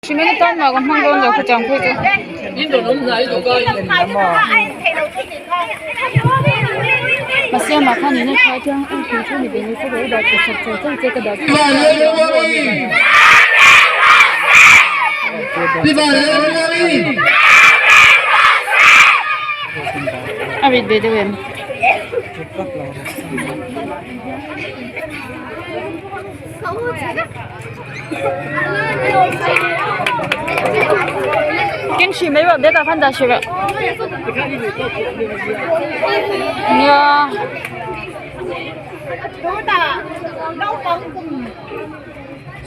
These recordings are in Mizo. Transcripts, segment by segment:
Hrim atan mah ka hmang dawn lo khawchang phei chu. Masiama khan in a thlai thiang a tih chu ni ve ni se ka dah chhe chak char char che ka dah A rit ve deuh em? Keng hri mai rawh bag ah khan dah hrih rawh nia.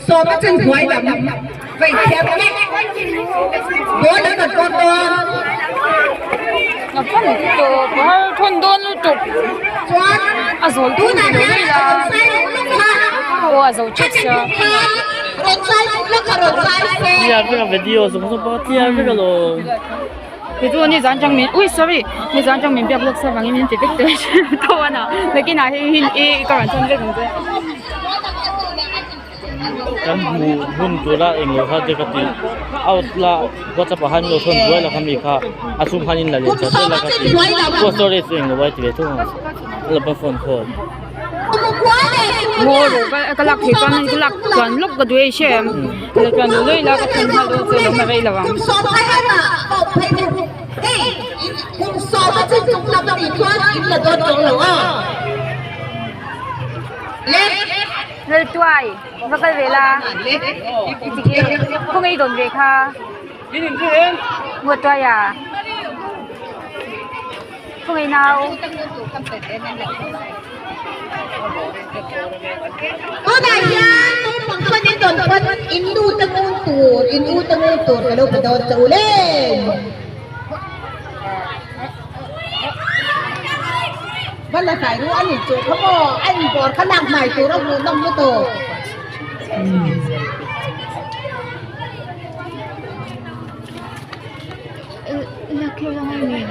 Sawma chen huai lam vei thiam vek dawn an rawn kawn dawn. A phun tawp har thun dawn lutuk Chuan a zawl thun tunah lo hian mai a rawn sai luk luk kha aw a zo a tep chen sia. thuk khan rawn sai luk luk kha rawn sai se. Clear vek a video zawng zawng pawh a clear vek alawm. Tichu nizan tang min ui sorry nizan tang min biak lawk sa vangin min ti vek teh tho a na nakinah hei hi i ka rawn chhan vek ang che. Kan hmuh hun tura englo kha te ka ti out la whatsapp ah khan lo thawn buai la kha mi kha a chhung khan in la leh chat la ka ti post storage chu englo a ti ve thung a la pa phone call. Ngaw rawh ka ka lak theih chuan ka lak chuan lawk ka duh e hre em la chuan lo lawih la ka thawn nghal dawn chu lo ma rei lo ang. Laltuai va kal ve la khaw ngei dawn ve kha Ngawtuai a khaw ngei nau. Tunah hian naupang chuan in rawn pawn in nu te ngun tur in u te ngun tur ka lo pe dawn che u le. Va la hnai ru a ni chu kha maw a inbawr kha lak hnai tur a hmuh nawm lutuk.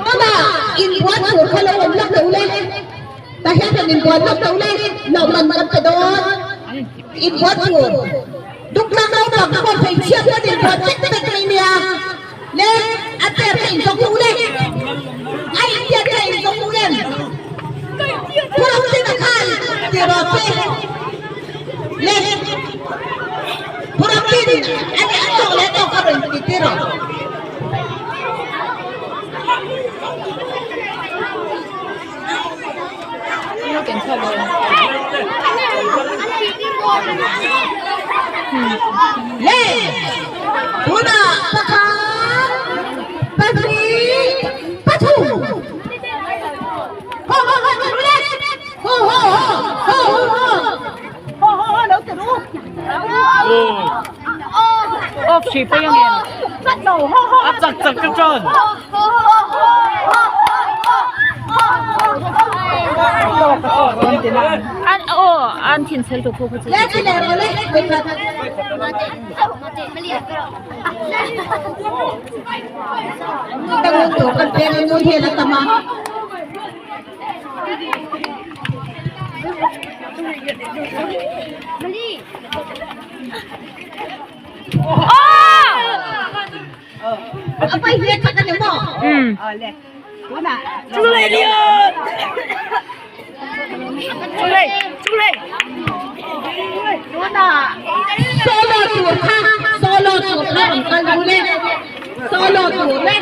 Tunah inbuan tur kha lo awm lak lo le. Tah hian rawn inbuan lak lo le lawmman kan pe dawn inbuan tur. Dukna naupang pawh hmeichhia pawn inbuan vek vek mai nia. Le, a per ka inzawng u le. A intiat ka inzawng u em? Phuramtina khan ti rawh se. Le, Phuramtin a nih a tawk leh tawk a rawn ti ti rawh. Le, tunah pakhat, pahnih, pathum. Ho ho ho ti ru le. Ho ho ho ho ho ho. Ho ho ho lo ti ru. Off hrih pawh ang em? A chak chak ka chuan. An aw an thin chhel tu khu kha chu. Le ti le ro le. Tangun tur kan peng an nui hian a tam a. A pai hian chak a ni maw? Solo tur kha solo tur kha rawn kal ru le solo tur le.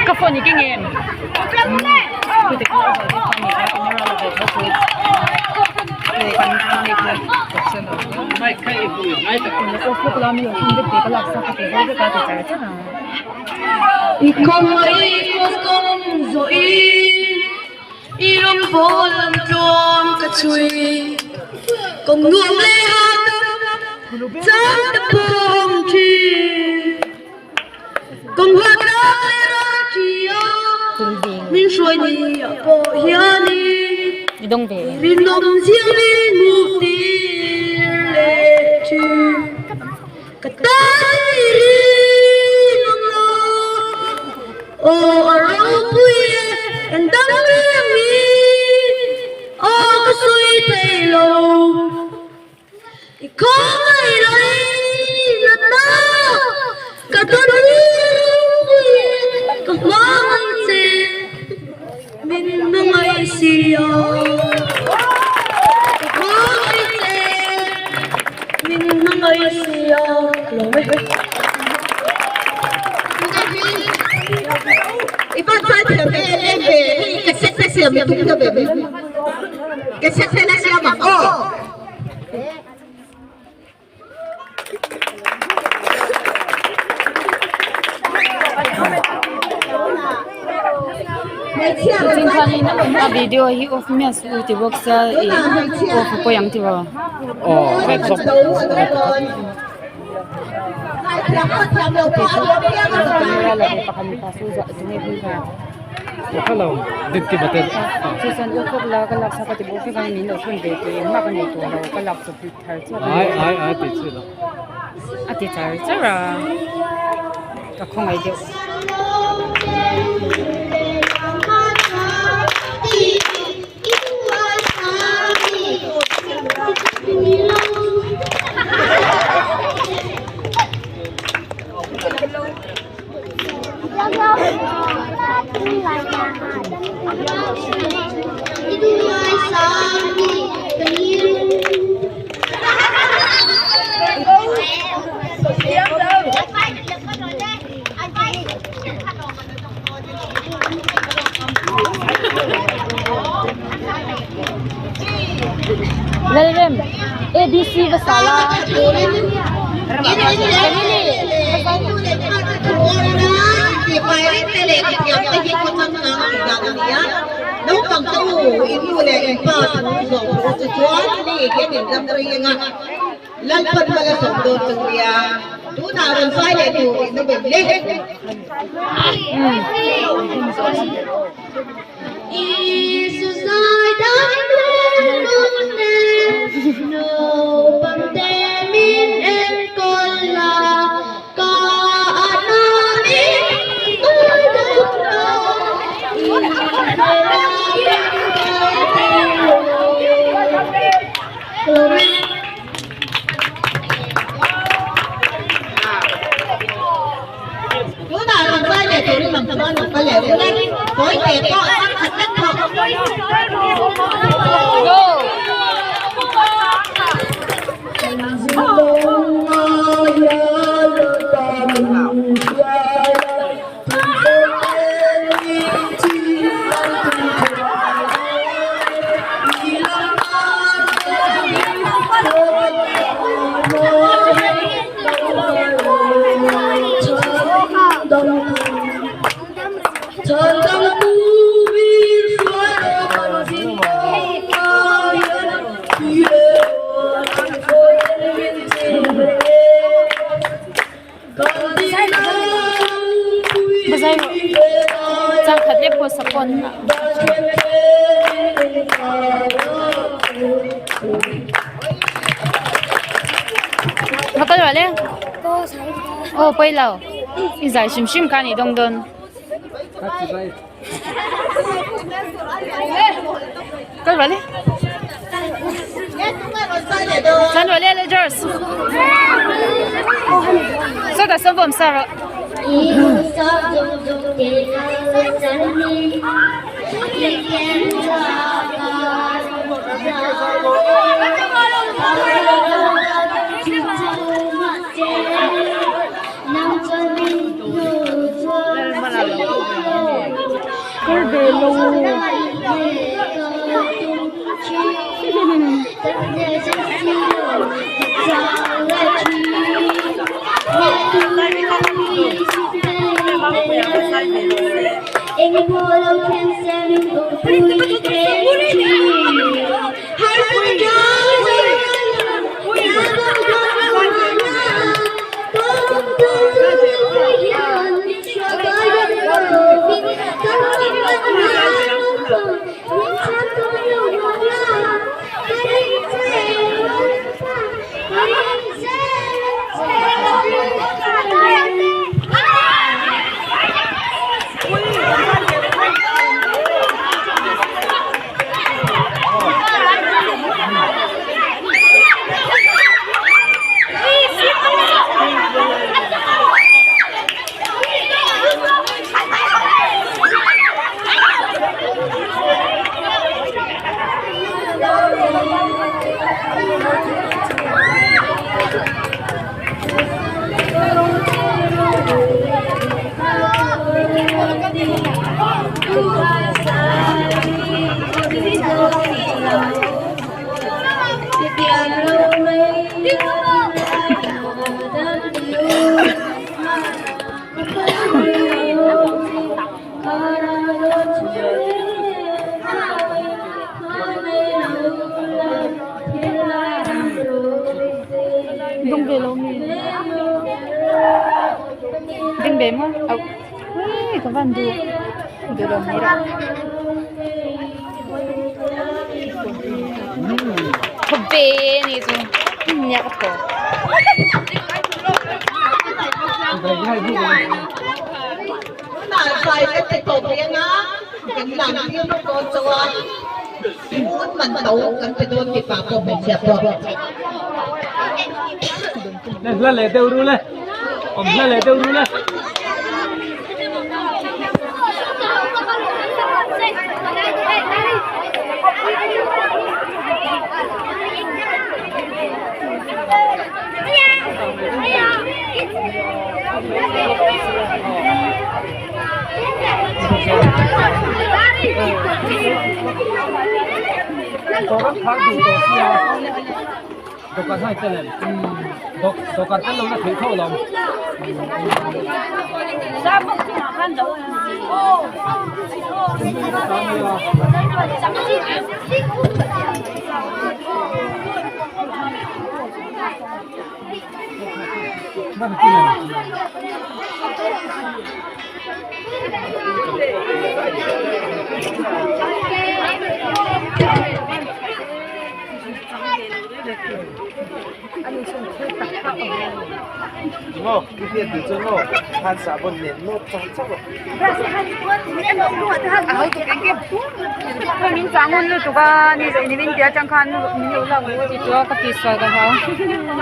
Ka phone hi keng em? I ram pawl lam tluang ka chhui kawng nuam leh hahdam chang ta pawng thin kawng huat lam leh ral thi a min hruai ni ah pawh hianin rinawm ziang min hmuh tir leh thin ka tan i rinawm lo aw a ropui e engdang reng hi. hmangaih si a. Ka hmangaih che, min hmangaih si a. Lawm e. I van zai thiam em em ve, hei cassette te siam i tum ta ve em? Cassette te la siam ang aw. A video hi off miah suh u ti bawk sia ih off a pawi ang tiraw. Chuan u khawp la ka laksak a ti bawk vek a min lo thawn ve teh engmah ka nei tawh lo ka lak chawp thar chiah a ti char char a ka khawngaih deuh. Lalrem ABC va sa la. Aw pawi lo i zai hrim hrim kha a nih dawng dawn. Kal rawh le. Tlan rawh le le George. Sawtah sawn bawm sa rawh. bengbeh maw auh uii ka van duh duh lo mai rawh thaw ve a nih chu nia ka thaw. Tunah zai ka ti tawp rih anga kan lan tir lawk dawn chauh a, phun man to kan pe dawn mipa pawh hmeichhia pawh. Hla leh deuh ru le, awm hla leh deuh ru le. Min chah ngun lutuk a ni leh nimin tia tang khan min lo lak luh a ti tawh a ka ti sual ka hau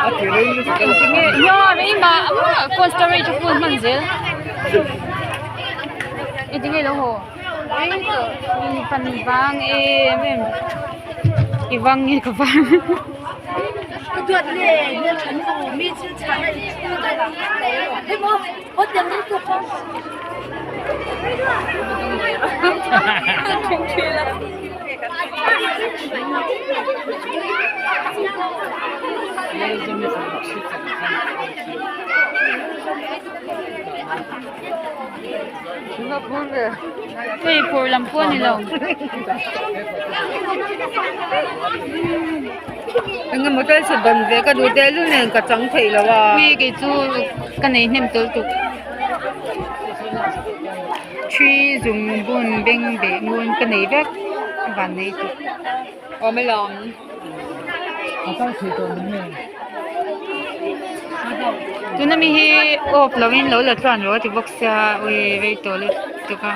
engti nge nia rei mah mah phone storage a full hman zel engti nge lo haw rei tawh fan vang em em i vang nge ka vang. Hei phur lam pawh a ni lo. Eng emaw tel chhe ban ve ka duh teh lul nen ka chang theih lo a. Ui kei chu ka nei hnem tawlh tuk. Thi zum bun beng beh ngun ka nei vek a van nei tuk. Awm alawm. Tuna mi hi off lo in lo la tluan rawh a ti bawk sia ui rei tawh lutuk a.